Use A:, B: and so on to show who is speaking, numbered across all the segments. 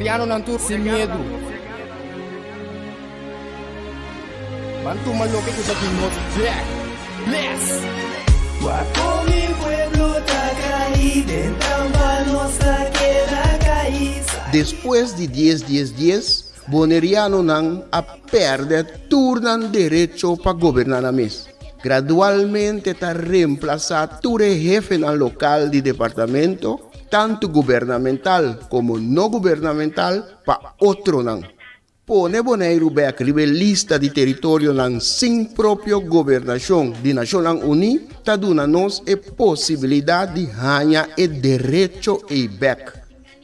A: Bonerianonan tur sin miedu. Ban tuma loke ku ta di nos bek. Bless!
B: Wak kon mi pueblo ta kai den trampa nos ta keda kai.
C: Despues di dies dies dies, Bonerianonan a pèrdè tur nan derecho pa goberná nan mes. Gradualmente ta remplasá tur e hefenan lokal di departamento, tantu gubernamental komo no gubernamental, pa otronan. Pone Boneiru bèk riba e lista di teritorionan sin propio gobernashon di Nashonnan Uní ta duna nos e posibilidat di haña e derecho ei bèk.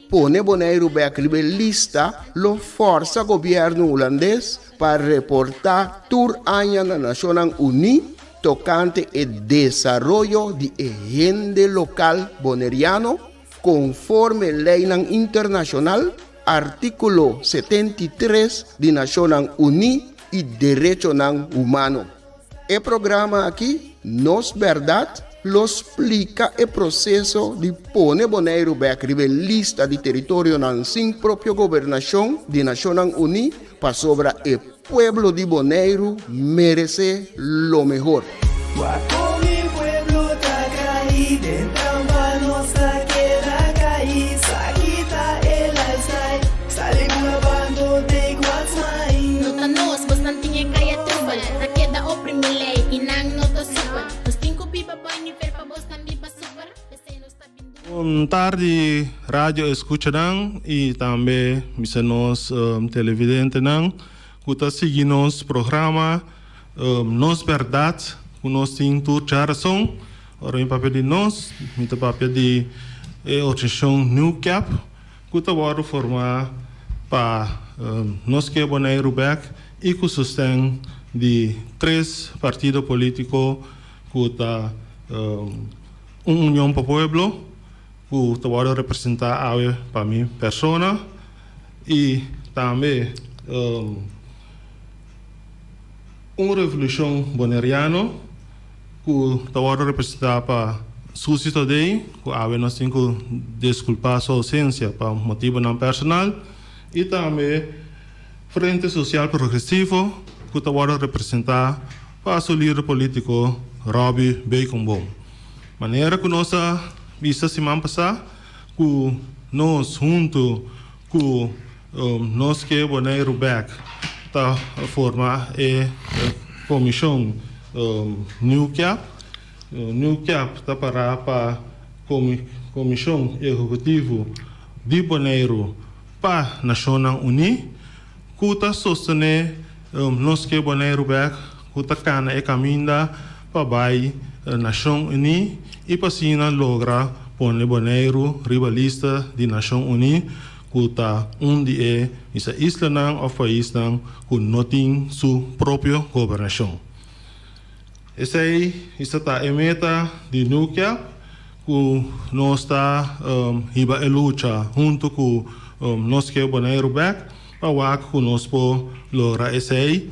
C: Pone Boneiru bèk riba e lista lo fòrsa gobièrnu hulandes pa reportá tur aña na Nashonnan Uní tokante e desaroyo di e hende lokal boneriano konforme leinan internashonal, Artíkulo 73 di Nashonnan Uní i Derechonan Humano. E programa aki, Nos Bèrdat, lo splika e proseso di pone Boneiru bèk riba e lista di teritorionan sin propio gobernashon di Nashonnan Uní pasobra e pueblo di Boneiru meresé lo mehor.
B: Wak kon mi pueblo ta kai den trampa nos ta keda kai sa kita e lifestyle sali bula bando take what's mine.
D: No ta nos, bosnan tin e kaya trubel Ta keda oprimi lei i nan no ta super Nos tin ku biba boi nivel pa bosnan biba super P'esei nos ta bin duru.
E: Bon tardi radio escuchanan y tambe bisa nos televidentenan cu ta sigui nos programa Nos Berdad cu nos tin tur djarason. Ora mi papia di nos mi ta papia di e organisacion New Cap cu ta wordo forma pa Nos Ke Boneiru Bek y cu sosten di tres partido politico cu ta Un Union pa Pueblo ku ta wòrdu representá awe pa mi persona i tambe Un Revolushon Boneriano ku ta wòrdu representá pa Susie Thodey ku awe nos tin ku diskulpá su ousensia pa motibunan personal i tambe Frente Sosial Progresivo ku ta wòrdu representá pa su lider polítiko Robby Beikenboom. Manera ku nos a bisa siman pasá ku nos huntu ku Nos Ke Boneiru Bèk ta forma e komishon New Cap. New Cap ta pará pa Komishon Ehekutivo di Boneiru pa Nashonnan Uní ku ta sostené Nos Ke Boneiru Bèk ku ta kana e kaminda pa bai Nashon Uní i pa asina logra pone Boneiru riba lista di Nashon Uní ku ta un di e misa islanan òf paisnan ku no tin su propio gobernashon. Esei mester ta e meta di Nucap ku nos ta hiba e lucha huntu ku Nos Ke Boneiru Bèk pa wak ku nos por logra esei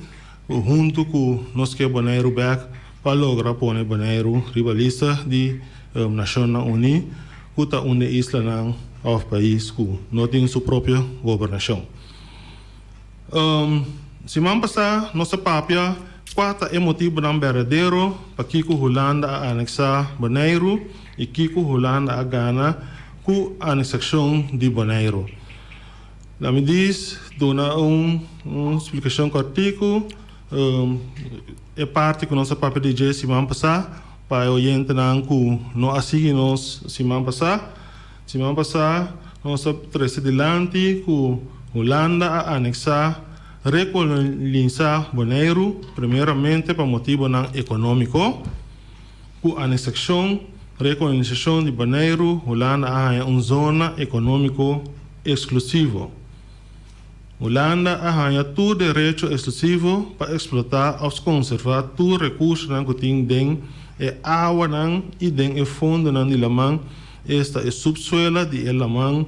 E: huntu ku Nos Ke Boneiru Bèk pa logra pone Boneiru riba lista di Nashonnan Uní ku ta un di e islanan òf pais ku no tin su propio gobernashon. Siman pasá nos a papia kua ta e motibunan berdadero pakiko Hulanda a aneksá Boneiru i kiko Hulanda a gana ku aneksashon di Boneiru. La mi dis duna un splikashon kòrtiku e parti ku nos a papia di dje siman pasá pa e oyentenan ku no a sigui nos siman pasá. Siman pasá nos a trese dilanti ku Hulanda a aneksá, rekolonisá Boneiru primeramente pa motibonan ekonómiko. Ku aneksashon, rekolonisashon di Boneiru, Hulanda a haña un zona ekonómiko eksklusivo. Hulanda a haña tur derecho eksklusivo pa eksplotá òf konservá tur rekursonan ku tin den e awanan i den e fondonan di laman, esta e supsuela di e laman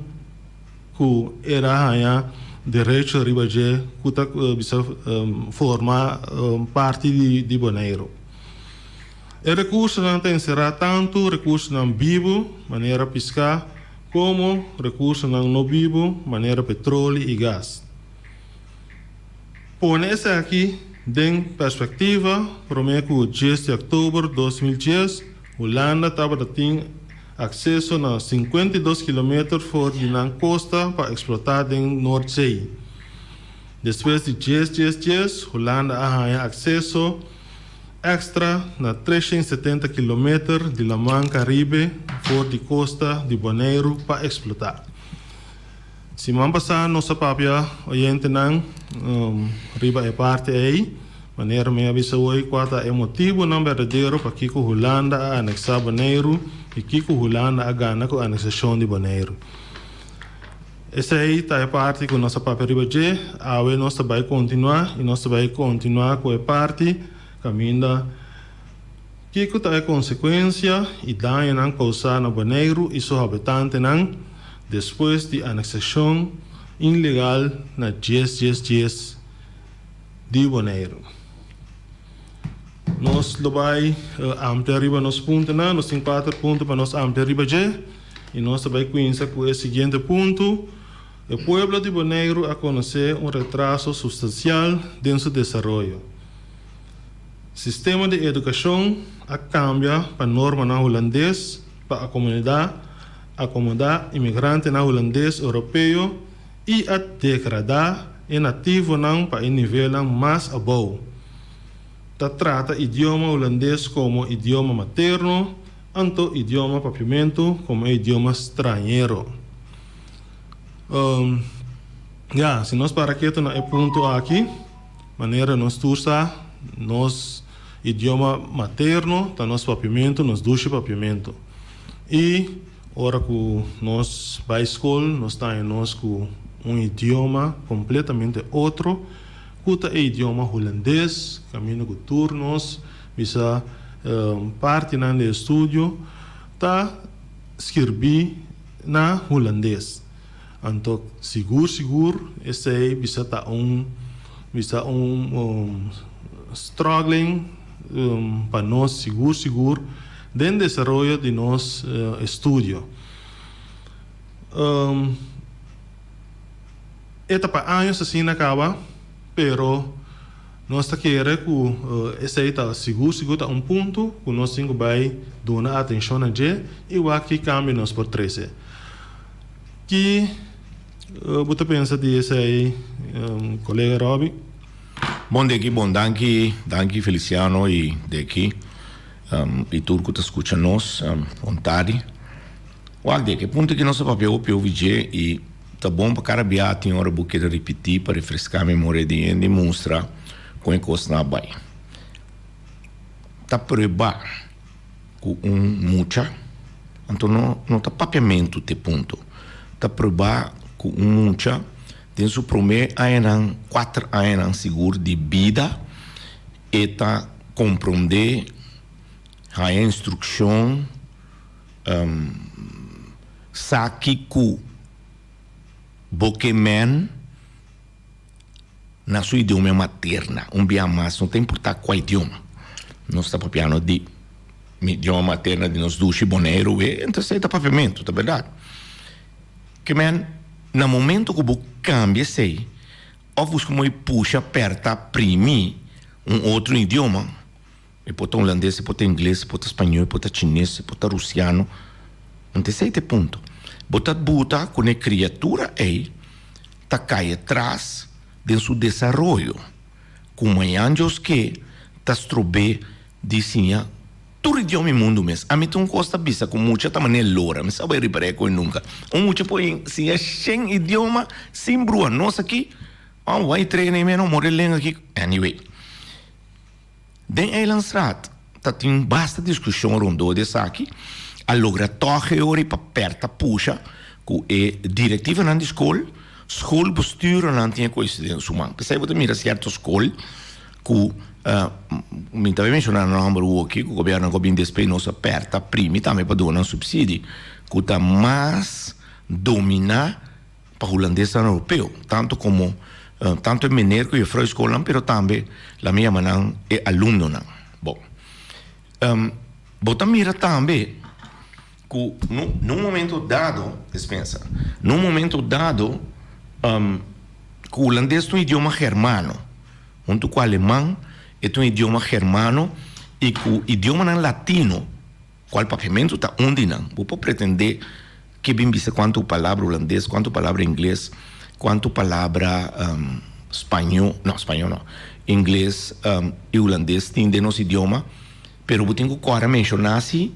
E: ku el a haña derecho riba dje ku ta bisa forma parti di Boneiru. E rekursonan ta enserá tantu rekursonan bibu, manera piská, komo rekursonan no bibu manera petroli i gas. Pone esaki den perspektiva, promé ku dies di òktober 2010, Hulanda tabata tin akseso na 52 kilometer for di nan kosta pa eksplotá den Noordzee. Despues di dies dies dies, Hulanda a haña akseso èkstra na 370 kilometer di Laman Karibe for di kosta di Boneiru pa eksplotá. Siman pasá nos a papia oyentenan riba e parti ei. Manera mi a bisa hoy kua ta e motibunan berdadero pakiko Hulanda a aneksá Boneiru i kiko Hulanda a gana ku aneksashon di Boneiru. Esei ta e parti ku nos a papia riba dje. Awe nos ta bai kontinuá i nos ta bai kontinuá ku e parti kaminda kiko ta e konsekuensia i dañonan kousá na Boneiru i su habitantenan despues di aneksashon ilegal na dies dies dies di Boneiru. Nos lo bai amplia riba nos puntonan. Nos tin kuater punto pa nos amplia riba dje i nos ta bai kuinsa ku e siguiente punto, E pueblo di Boneiru a konosé un retraso sustansial den su desaroyo. Sistema di edukashon a kambia pa normanan hulandes pa akomodá akomodá imigrantenan hulandes europeo i a degradá e nativonan pa e nivelnan mas abou. Ta trata idioma hulandes komo idioma materno, anto idioma papiamentu komo e idioma strañero. Ya, si nos para ketu na e punto aki, manera nos tur sa, nos idioma materno ta nos papiamentu, nos dushi papiamentu. I ora ku nos bai skol, nos ta haña nos ku un idioma kompletamente otro, ku ta e idioma hulandes, kaminda ku tur nos bisa partinan di estudio ta skirbí na hulandes. Anto sigur sigur esei bisa ta un bisa un struggling pa nos sigur sigur den desaroyo di nos estudio. E ta pa años asina kaba pero nos ta kere ku esei ta sigur sigur ta un punto ku nos tin ku bai duna atenshon na dje i wak ki kambio nos por trese. Ki bo ta pensa di esei kolega Robby?
F: Bon deki bon danki danki Feliciano i deki i tur ku ta skucha nos bon tardi. Wak deki e punto ki nos a papia hopi hopi dje i ta bon pa kada bia tin ora bo keda ripiti pa refreska memoria di hende i mustra kon e kosnan a bai. Ta prueba. Ku un mucha, anto no no ta papiamentu te punto. Ta probá ku un mucha den su promé añanan, kuater añanan sigur di bida, e ta komprondé, haña instrukshon, sa kiko bo ke men. Na su idioma materna. Un bia mas, no ta importá kua idioma. Nos ta papiando di mi idioma materna di nos dushi Boneiru we, entonces esei ta papiamentu, ta bèrdat. Ke men, na momento ku bo kambia esei, òf buska moe pusha, pèrta, primi un otro idioma, E por ta hulandes, e por ta ingles, e por ta spañó, e por ta chines, e por ta rusiano. Anto esei ta e punto. Bo ta buta ku e kriatura ei ta kai atras den su desaroyo. Ku mañan Dios ke ta strob'é di siña tur idioma e mundu mes. Ami ta un kos ta bisa ku mucha ta manera lora. Mi sa bai ripar'é ku e nunka. Un mucha por siña shen idioma sin brua. Nos aki, oh, bai trene mi no more lenga aki. Anyway. Den Eilandsraad ta tin basta diskushon rondó di esaki, a logra tòg e ora i pa pèrta pusha ku e direktivanan di skol, schoolbestuurnan tin e kois den su man. P'esei bo ta mira sierto skol ku mi ta bai menshoná nan nòmber awoki ku gobièrnu a bin despues nos a pèrta primi tambe pa duna nan supsidi ku ta mas dominá pa hulandesnan europeo, tanto komo tanto e mener ku e juffrouw skolnan, pero tambe la mi yama nan e alumnonan. Bo, bo ta mira tambe Ku nun momento dado, despensa, nun momento dado ku hulandes ta un idioma germano, huntu ku aleman e ta un idioma germano i ku idiomanan latino, kual papiamentu ta un di nan, bo por pretendé ke bin bisa kuantu palabra hulandes, kuantu palabra ingles, kuantu palabra spañó, no spañó no, ingles i hulandes tin den nos idioma, pero bo tin ku kòrda menshoná si.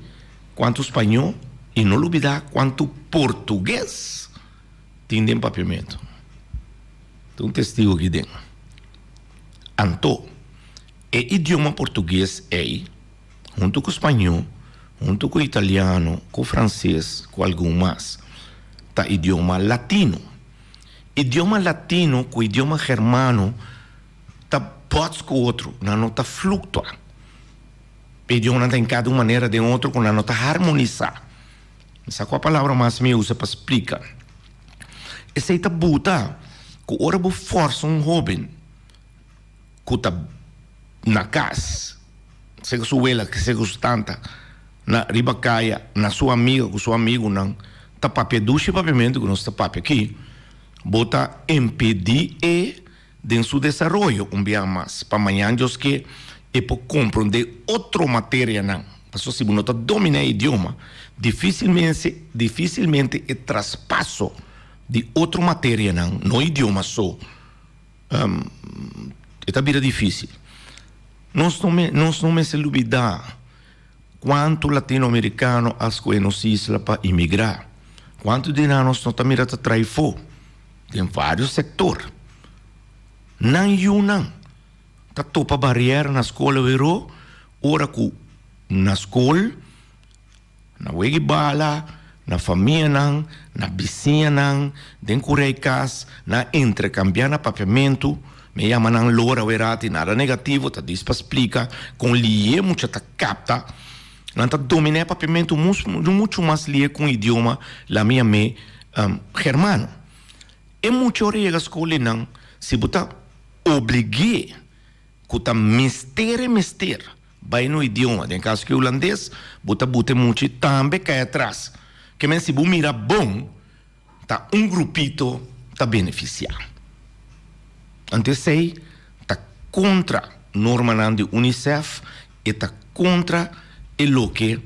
F: Kuantu spañó i no lubidá kuantu portugues tin den papiamentu. Ta un testigo aki den. Anto, e idioma portugues ei, huntu ku spañó, huntu ku italiano, ku franses, ku algun mas, ta idioma latino. Idioma latino ku idioma germano ta bots ku otro, nan no ta fluktua. Idiomanan ta hinká di un manera den otro ku nan no ta harmonisá. Mi sa kua palabra mas mi usa pa splika. Esei ta buta ku ora bo fòrsa un hóben ku ta na kas, sea ku su wela, sea ku su tanta, na riba kaya, na su amiga ku su amigunan ta papia dushi papiamentu ku nos ta papia aki, bo ta impedí e den su desaroyo un bia mas pa mañan Dios ke e por komprondé otro materianan, pasobra si bo no ta dominá e idioma difisilmense difisilmente e traspaso di otro materianan, no idioma so, e ta bira difisil. Nos no nos no mester lubidá kuantu latinoamerikano a skohe nos isla pa imigrá, kuantu di nan nos no ta mira ta trae fo. Den varios sector. Nan yunan ta topa barriera na skol awero ora ku na skol, na wega i bala, na famianan, na bisiñanan, den kurei kas, nan interkambiá na papiamentu. Mi a yama nan lora awerati, nada negativo, ta dis pa splika kon lié mucha ta kapta. Nan ta dominá e papiamentu muchu mas lié ku un idioma la mi yam'é Germano. E mucha ora yega skol einan, si bo ta oblig'é ku ta mester e mester bai no idioma, den kaso ki hulandes, bo ta buta e mucha tambe kai atras. Ke men si bo mira bon, ta un grupito ta benefisiá. Anto esei ta kontra normanan di UNICEF, e ta kontra e loke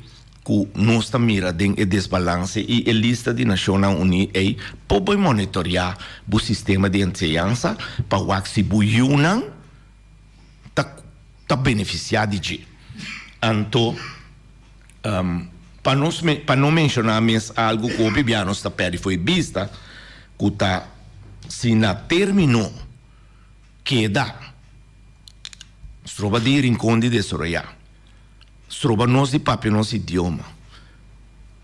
F: ku nos ta mira den e desbalanse i e lista di Nashonnan Uní ei por bai monitoriá bo sistema di enseñansa pa wak si bo yunan ta ta benefisiá di dje. Anto pa nos pa no menshoná mes algu ku hopi bia nos ta pèrdè for e bista ku ta si na término keda stroba di Rincon di desaroyá. Stroba nos di papia nos idioma.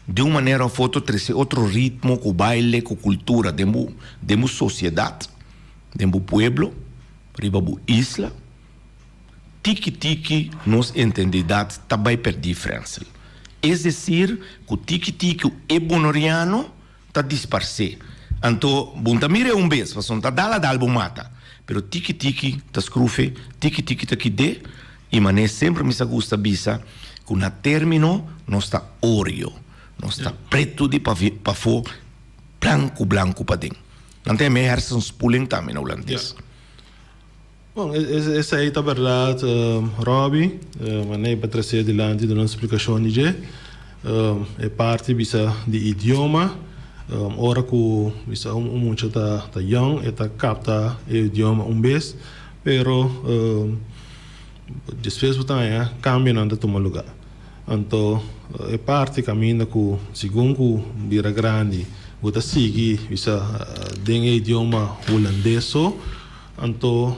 F: Di un manera of otro trece otro ritmo cu baile, cu cultura den bo den bo sociedad, den bo pueblo, riba bo isla. Tiki tiki nos entendidad ta bay perdi Frensel. Es decir cu tiki tiki e bonoriano ta disparcé. Anto bo ta mira e un bes, pasobra ta dal a dal bo mata. Pero tiki tiki ta scrufe, tiki tiki ta kidé, y mané semper mi sa gusta bisa cu na termino nos ta orio, nos ta preto di pafó, blanco blanco paden. Nan ta yama e hersenspoeling tambe na Hulandes.
E: Bon, esei ta bèrdat, Robby. Manera pa trasé dilanti duna un splikashon di dje. E parti bisa di idioma, ora ku bisa un mucha ta ta yòn e ta kapta e idioma un bes, pero despues bo ta haña kambionan ta tuma lugá. Anto e parti kaminda ku segun ku bira grandi bo ta sigui bisa den e idioma hulandes so. Anto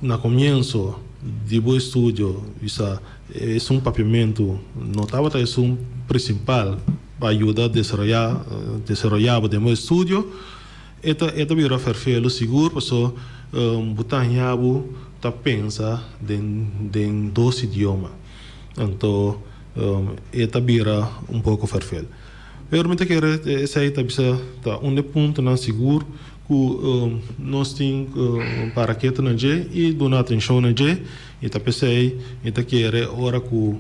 E: na komienso di bo estudio bisa esun papiamentu no tabata esun prinsipal pa yuda desaroyá desaroyá bo den bo estudio, e ta e ta bira ferfelu sigur paso bo ta haña bo ta pensa den den dos idioma. Anto e ta bira un poko ferfel. Pero mi ta kere esei ta bisa ta un di e puntonan sigur. ku nos tin ku para ketu na dje i duna atenshon na dje i ta p'esei mi ta kere ora ku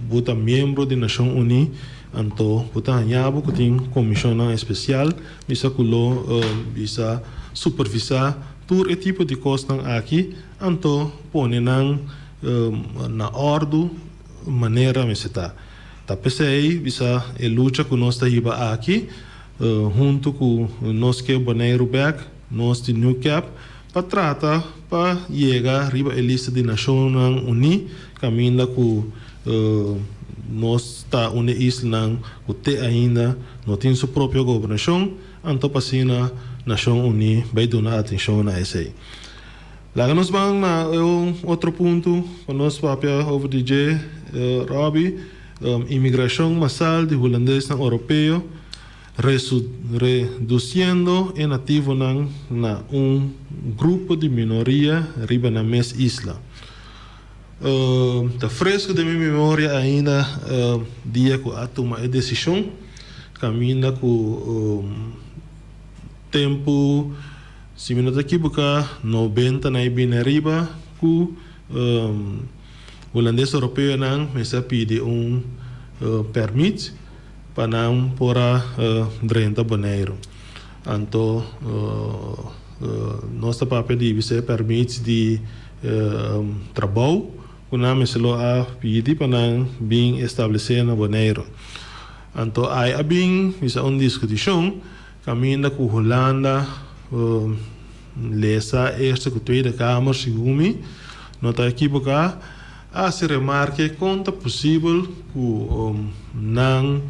E: bo ta miembro di Nashon Uní anto bo ta haña bo ku tin komishonnan espesial bisa ku lo bisa supervisá tur e tipo di kosnan aki anto pone nan na òrdu manera mester ta. Ta p'esei bisa e lucha ku nos ta hiba aki huntu ku Nos Ke Boneiru Bèk, nos di Newcap, pa trata pa yega riba e lista di Nashonnan Uní kaminda ku nos ta un di e islanan ku te ainda no tin su propio gobernashon, anto pa asina Nashon Uní bai duna atenshon na esei. Laga nos ban na e un otro punto pa nos papia over di dje, Robby, imigrashon masal di hulandesnan oropeo redusiendo e nativonan na un grupo di minoria riba nan mes isla. Ta fresco den mi memoria ainda dia cu a tuma e decision caminda cu tempo. Si mi no ta ekiboká, nobenta na e bini ariba ku hulandes oropeonan mester a pidi un pèrmit pa nan por a drenta Boneiru. Anto nos ta papia di bisa e pèrmit di trabou ku nan mester lo a pidi pa nan bin establesé na Boneiru. Anto ai a bin bisa un diskutishon. Caminda cu Hulanda lesa Eerste cu Tweede Kamer segun mi no ta ekiboca a haci remarke con ta posibel cu nan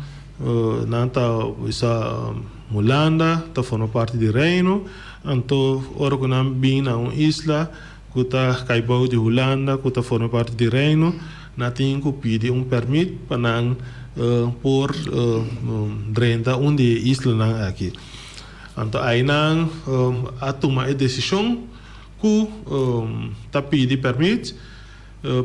E: nan ta bisa Hulanda ta forma parti di Reino anto ora cu nan bin na un isla cu ta cay bou di Hulanda cu ta forma parti di Reino, nan tin cu pidi un permit pa nan por drenta un di e islanan aki. Anto ay nan a tuma e decision cu ta pidi permit,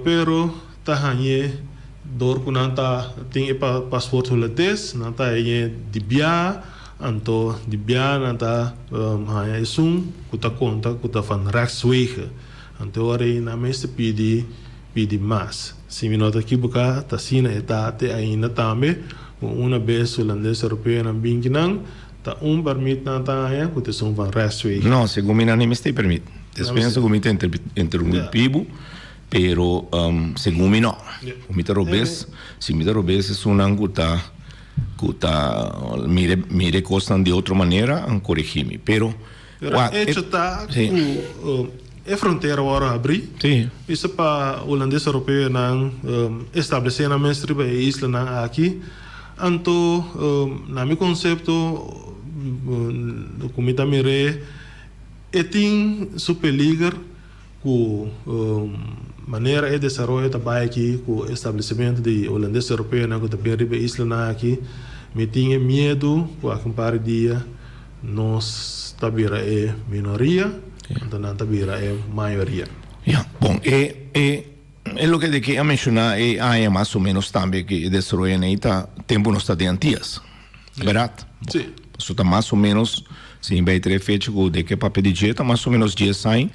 E: pero ta hañ'e dor cu nan ta tin e paspoort Hulandes, nan ta hañ'e di bia, anto di bia nan ta haña esun cu ta conta cu ta van rechtswege. Anto e ora ei nan mester pidi pidi mas. Si mi no ta ekiboca ta asina e ta te ainda tambe cu una bes Hulandes Europeonan bin kinan ta un permit nan ta haña cu ta esun van rechtswege.
F: No, segun mi nan no mester permit. Despensa cu mi ta interrumpi bo. Pero segun mi no. Ku mi ta robes, si mi ta robes esunnan ku ta ku ta mira mira e kosnan di otro manera an koregi mi. Pero
E: Pero e echo ta ku e frontera wòrdu habrí. Bisa pa hulandes europeonan establesé nan mes riba e islanan aki. Anto na mi konsepto ku mi ta mir'é e tin su peliger. Ku manera e desaroyo ta bai aki ku establesimentu di hulandes europeonan ku ta bin riba e islanan aki, mi tin e miedu ku aki un par di dia nos ta bira e minoria, anto nan ta bira e mayoria.
F: Ya, bon, e e e loke di ke a menshoná e aña mas o ménos tambe ku e desaroyonan ei ta tempu nos ta den Antias. Berat?
E: Sí.
F: Paso ta mas o menos, si mi bay trae fecha cu de ke papia di dje, ta mas o menos dies aña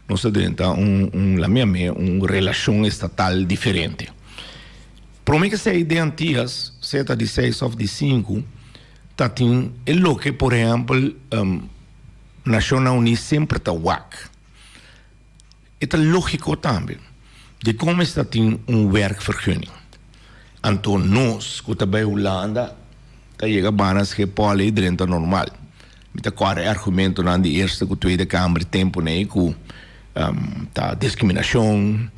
F: nos ta drenta un, un, la mia me, un relacion estatal diferente. Prome ke esey den Antillas, sea ta di seis of di sinku, ta tin e loke, por ehempel, Nacionnan Uní semper ta wak. E ta lógiko tambe dikon mester tin un werkvergunning. Anto nos ku ta bai Hulanda ta yega bana Schiphol ei drenta normal. Mi ta kòrda e argumentonan di Eerste ku Tweede Kamer tempunan ei ku ta diskriminashon,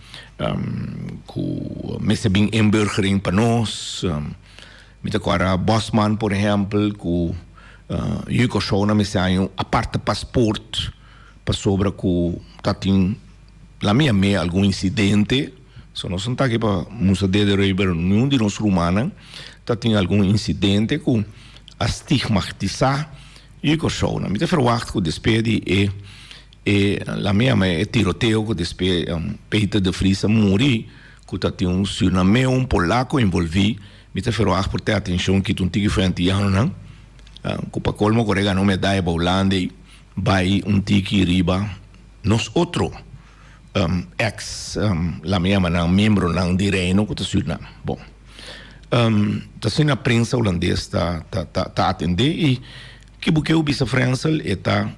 F: ku mester bin inburgering pa nos. Mi ta kòrda Bosman por ehèmpel ku yu Kòrsou nan mester haña un aparte pasport. Pasobra ku ta tin la mia mea algun insidente, so nos no ta aki pa mustra dedo riba pero niun di nos rumannan ta tin algun insidente ku a stigmatisá yu Kòrsounan. Mi ta ferwagt ku despues di e e la mia mea e tiroteo ku despues Peter de Vries a muri ku ta tin un surinameo un polako envolví, mi ta ferwagt por te atenshon kita un tiki for e antianonan. Ku pa kolmo kore gana un medaya pa Hulanda i bai un tiki riba nos otro ex laat mi yama nan miembronan di Reino ku ta Surinam. Bon, ta asina prensa hulandes ta ta atende i ki bo ke bisa Frensel e ta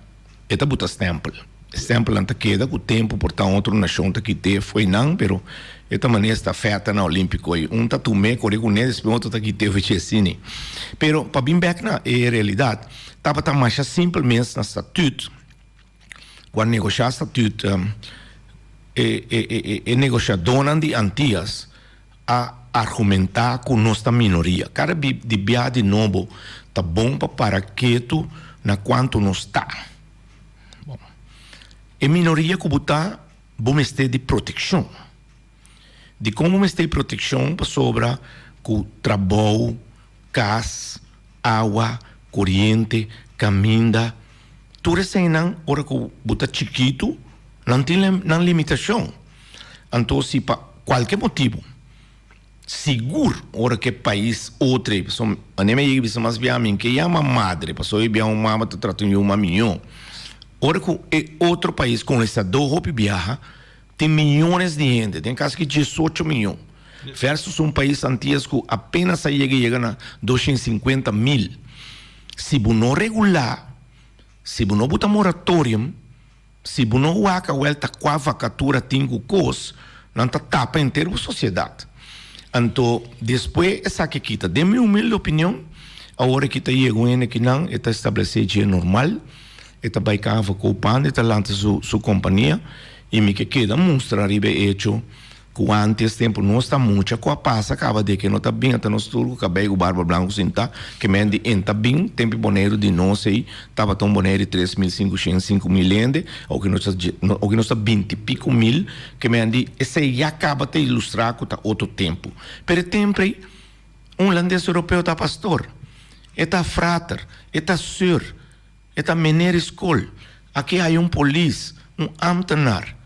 F: e ta buta stempel. E stempelnan ta keda ku tempu por ta otro nashon ta kit'é fo'i nan pero e ta manera estafeta na Olímpiko ei un ta tum'é kore kuné despues otro ta kit'é fo'i dje asina. Pero pa bin bèk na e realidat tabata masha simpel mes na statut ku a negoshá statut e e e negoshadónan di Antias a argumentá ku nos ta minoria. Kada di bia di nobo ta bon pa para ketu na kuantu nos ta. Bon, e minoria ku bo ta, bo mester di protekshon. Dikon bo mester di protekshon? Pasobra ku trabou, kas, awa, koriente, kaminda, tur eseinan ora ku bo ta chikitu nan tin nan limitashon. Anto si pa kualke motibu, sigur ora ku e pais otro ei, pasobra manera mi a yega bisa mas bia mi ke yama madre pasobra e bia un mama ta trata un yu mas mihó. Ora ku e otro pais konlistadó hopi biaha tin miyones di hende, den kaso ki diesocho miyon, versus un pais Antillas ku apenas a yega yega na 250.000. Si bo no regulá, si bo no buta moratorium, Si bo no wak awel ta kua vakatura tin ku kos, nan ta tapa henter bo sosiedat. Anto despues esaki kita. Den mi humilde opinion, awor aki ta yega un hende kinan, e ta establesé dje normal, e ta bai kava ku pan, e ta lanta su su kompania, i mi ke keda mustra riba e echo Ku antes tempu nos ta mucha ku a pasa kaba de ke no ta bin ata nos tur ku kabei ku barba blanku sintá ke men di en ta bin tempi Boneiru di nos ei tabata un Boneiru di 3500 5000 hende oki nos ta oki nos ta binti piko mil ke men di esei ya kaba ta ilustrá ku ta otro tempu pero e tempu ei un hulandes europeo ta pastor e ta frater e ta sùr e ta mener skol aki hay un polis un ambtenaar.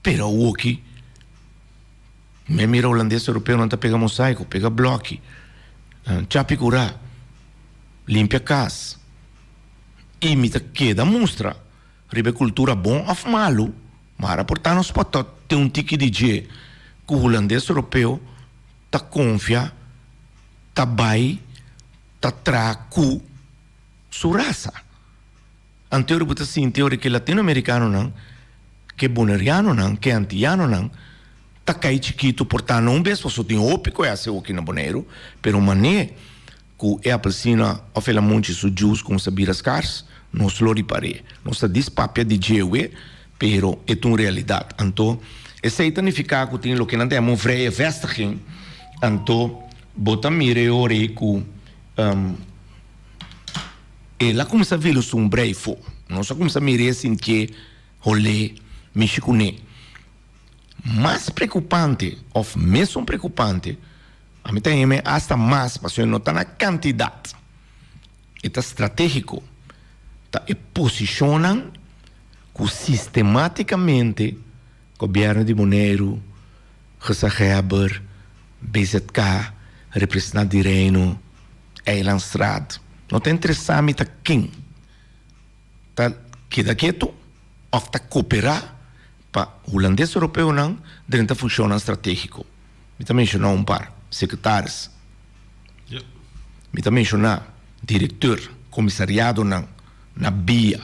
F: Pero awoki mi a mira hulandes europeonan ta pega mosaico, pega bloki, chapi curá, limpia cas. Y mi ta keda mustra riba e cultura bon of malu, mara por ta nos patot tin un tiki di dje cu hulandes europeo ta confia, ta bay, ta traha cu su rasa. Anto bo ta sinti ora ke latinoamerikanonan, ke bonerianonan, ke antianonan ta kai chikitu por ta no un bes pasobra tin hopi ku e hasi oki na Boneiru, pero manera ku e apelsina òf e lamunchi su juice kumsa bira skars, nos lo ripar'é. Nos ta dis papia di djewe, pero e ta un realidat. Anto esei ta nifiká ku tin loke nan ta yama un vrije vestiging, anto bo ta mira e ora ei ku. El a kuminsá vilusumbrá ei fo. Nos a kuminsá mir'é sintié, hol'é, mishi kuné. Mas preokupante, òf mesun preokupante, ami ta heme asta mas pasobra no ta na kantidat, e ta stratégiko, ta e posishonnan ku sistemátikamente gobièrnu di Boneiru, Gezaghèber, BZK, Representant di Reino, Eilandstraat. No ta interesá mi ta ken ta keda ketu òf ta koperá pa hulandes europeonan drenta funshonnan stratégiko. Mi ta menshoná un par, sekretaris. Mi ta menshoná direkteur, komisariadonan na bia.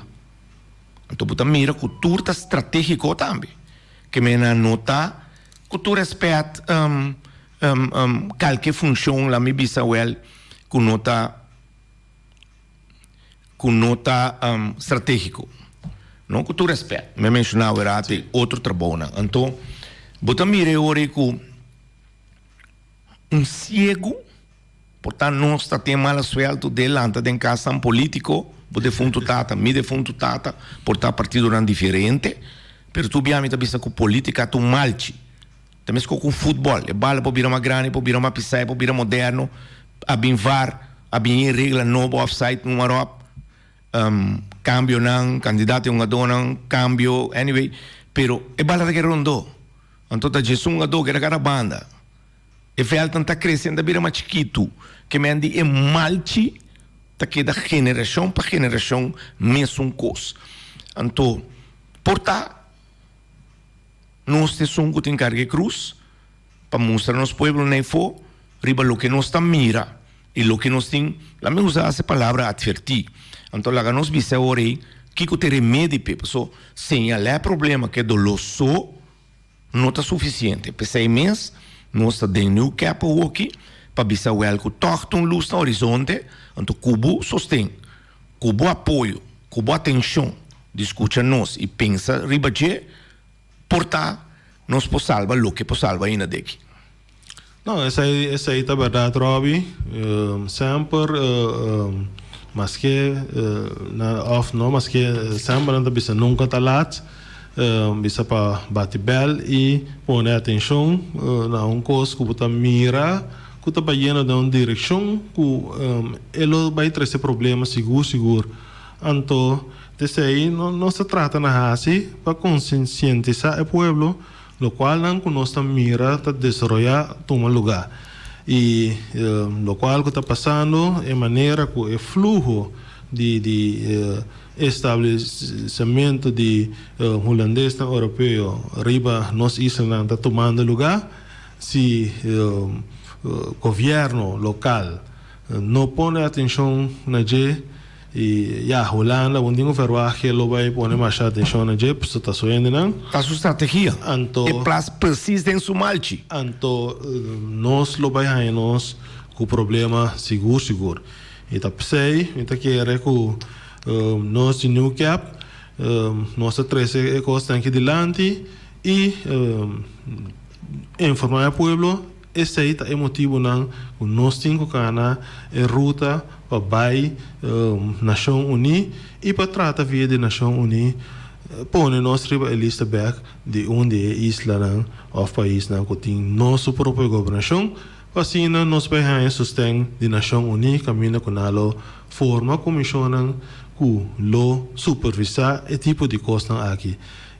F: Anto bo ta mira ku tur ta stratégiko tambe. Ke mena no ta ku tur rèspèt kalke funshon la mi bisa wèl ku no ta ku no ta stratégiko. No ku tur rèspèt mi a menshoná awor e otro trabounan. Anto bo ta mira e ora ei ku un siegu. Por ta nos ta tin mala suelto de lanta den casnan politico, bo defunto tata, mi defunto tata, por ta partidonan diferente, pero tur bia mi ta bisa cu politica ta un malchi. Ta mesco cu futbol, e bala por bira mas grandi, por bira mas pisa, e por bira moderno, a bin var, a bin e regla nobo offside, noem maar op, cambionan, candidato di hungadornan, cambio, anyway, pero e bala ta keda rondo, anto ta djes un hungador keda cada banda. E vèltnan ta krese, nan ta bira mas chikitu. Ke men di e malchi. Ta keda generashon pa generashon mesun kos. Anto por ta nos ta esun ku tin karga e krus pa mustra nos pueblo na efo riba loke nos ta mira i loke nos tin, laat mi usa e palabra atvertí. Anto laga nos bisa awor ei kiko ta e remedi p'e, paso señalá e problema ku e doló so no ta sufisiente. P'esei mes nos ta den New Cap awoki pa bisa wèl ku tòg ta un lus na horizonte, anto ku bo sosten, ku bo apoyo, ku bo atenshon di skucha nos i pensa riba dje, por ta nos por salba loke por salba ainda deki.
E: No, esei esei ta bèrdat Robby. Semper maske na òf no maske semper nan ta bisa nunka ta lat bisa pa bati bèl i pone atenshon na un kos ku bo ta mira ku ta bayendo den un direkshon ku e lo bai trese problema sigur sigur. Anto esei nos ta trata na hasi pa konsientisá e pueblo. Lokualnan ku nos ta mira ta desaroyá tuma lugá i lokual ku ta pasando e manera ku e fluho di di establesimentu di hulandesnan oropeo riba nos islanan ta tumando lugá si gobièrnu lokal no pone atenshon na dje. I ya, Hulanda, bo no tin ku verwagt ke lo bai pone masha atenshon na dje, pasobra ta su hendenan.
F: Ta su strategia.
E: Anto.
F: E plas presis den su malchi.
E: Anto nos lo bai haña nos ku problema sigur sigur. I ta p'esei mi ta kere ku nos di New Cap nos ta trese e kosnan aki dilanti i informá e pueblo. Esei ta e motibunan ku nos tin ku kana e ruta pa bai Nashon Uní i pa trata via di Nashon Uní pone nos riba e lista bèk di un di e islanan òf paisnan ku tin nos su propio gobernashon pa asina nos bai haña sosten di Nashon Uní kaminda ku nan lo forma komishonnan ku lo supervisá e tipo di kosnan aki.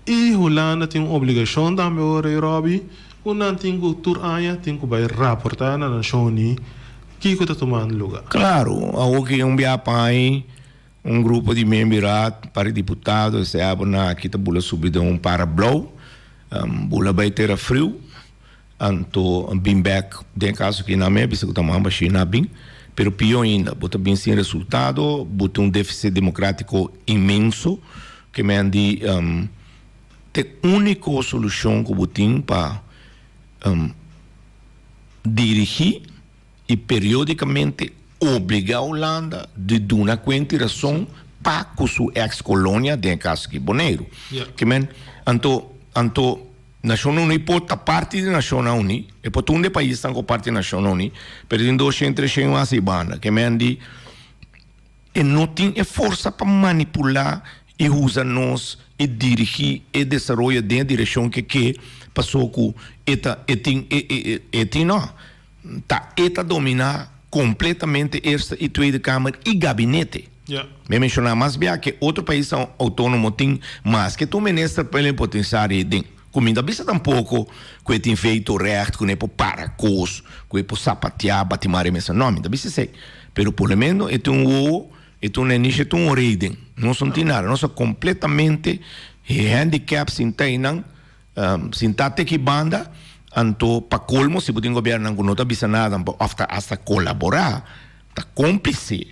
E: I Hulanda tin un obligashon tambe ora ei Robby. Ku nan tin ku tur aña tin ku bai raportá na Nashon Uní kiko ta tumando lugá.
F: Klaru, awor ki un bia pañi un grupo di miembiraad, par di diputado, esei abo na aki ta bula subi den un para blou, bula bai tera friu, anto bin bek, den e kaso aki nan mi a bisa ku ta mamba shi nan a bin, pero pió ainda, bo ta bin sin resultado, bo tin un defisit demokratiko inmenso, ke men di. Ta e úniko solushon ku bo tin pa dirigí i periódikamente obligá Hulanda di duna kuenta i rason pa ku su eks kolonia, den e kaso aki Boneiru. Ke men, anto, anto Nashonnan Uní por ta parti di Nashonnan Uní, e por ta un di e paisnan ku parti di Nashonnan Uní, pero tin doshen, treshen mas ei banda. Ke men di. E no tin e forsa pa manipulá i usa nos i dirigí e desaroyo den e direkshon ke ke, paso ku e ta e tin e e e tin no. Ta e ta dominá kompletamente Eerste i Tweede Kamer i gabinete. Mi a menshoná mas bia ke otro paisnan outónomo tin maske ta un minister plenipotensiario ei den. Ku mi no ta bisa tampoko ku e tin vetorecht, ku no e por para kos, ku e por sapateá, bati mare mesa. No, mi no ta bisa esei. Pero por lo menos e tin un wowo, e tin un nanishi, e tin un orei den. Nos no tin nada. Nos ta kompletamente gehandicap sinta einan, sintá te ki banda. Anto pa kolmo si bo tin gobièrnunan ku no ta bisa nada òf ta asta kolaborá, ta kómplise.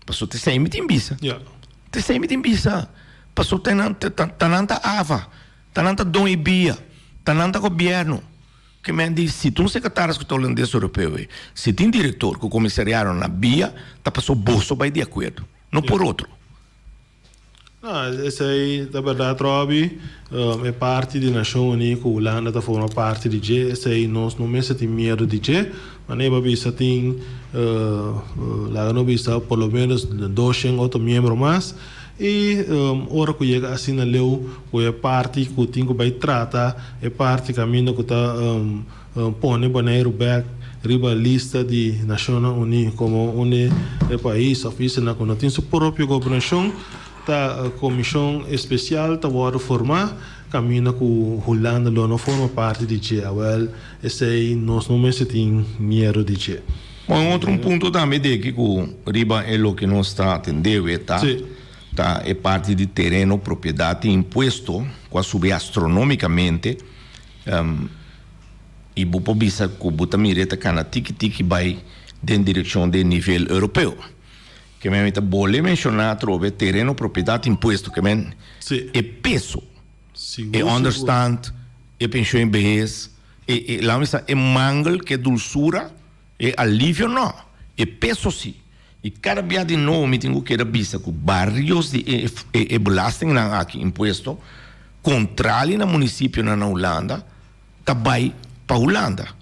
F: Paso te esei mi tin bisa. Te esei mi tin bisa. Paso ta nan ta nan ta ava. Ta nan ta don e bia, ta nan ta gobierno. Ke men di si tin un secretaris ku ta holandes europeo ei, si tin director ku comisariado na bia, ta paso boso bai di acuerdo, no por otro.
E: No, esei ta berdad Robby, e parti di Nacion Uní ku Hulanda ta forma parti di dje, esei nos no mester tin miedu di dje, manera bo a bisa tin laga no bisa por lo menos doshen otro miembro mas. I ora ku yega asina leu ku e parti ku tin ku bai trata e parti kaminda ku ta pone Boneiru bèk riba lista di Nashonnan Uní komo un di e pais òf islanan ku no tin su propio gobernashon, ta komishon espesial ta wòrdu formá kaminda ku Hulanda lo no forma parti di dje. Awèl esei nos no mester tin miedu di dje.
F: Bon, un otro punto tambe di aki ku riba e loke nos ta atendé we ta ta e parti di tereno, propiedat i impuesto ku a subi astronomikamente i bo por bisa ku bo ta mira e ta kana tiki tiki bai den direkshon di e nivel europeo. Ke men mi ta bole menshoná atrobe tereno, propiedat, impuesto ke men e peso, e onderstand, e penshon i behes. E, e, laat me sa, e mangel ke dulsura, e alivio no, e peso si. I kada bia di nobo mi tin ku keda bisa ku barios di e, e, e belastingnan aki, impuesto, kontrali na munisipionan na Hulanda, ta bai pa Hulanda.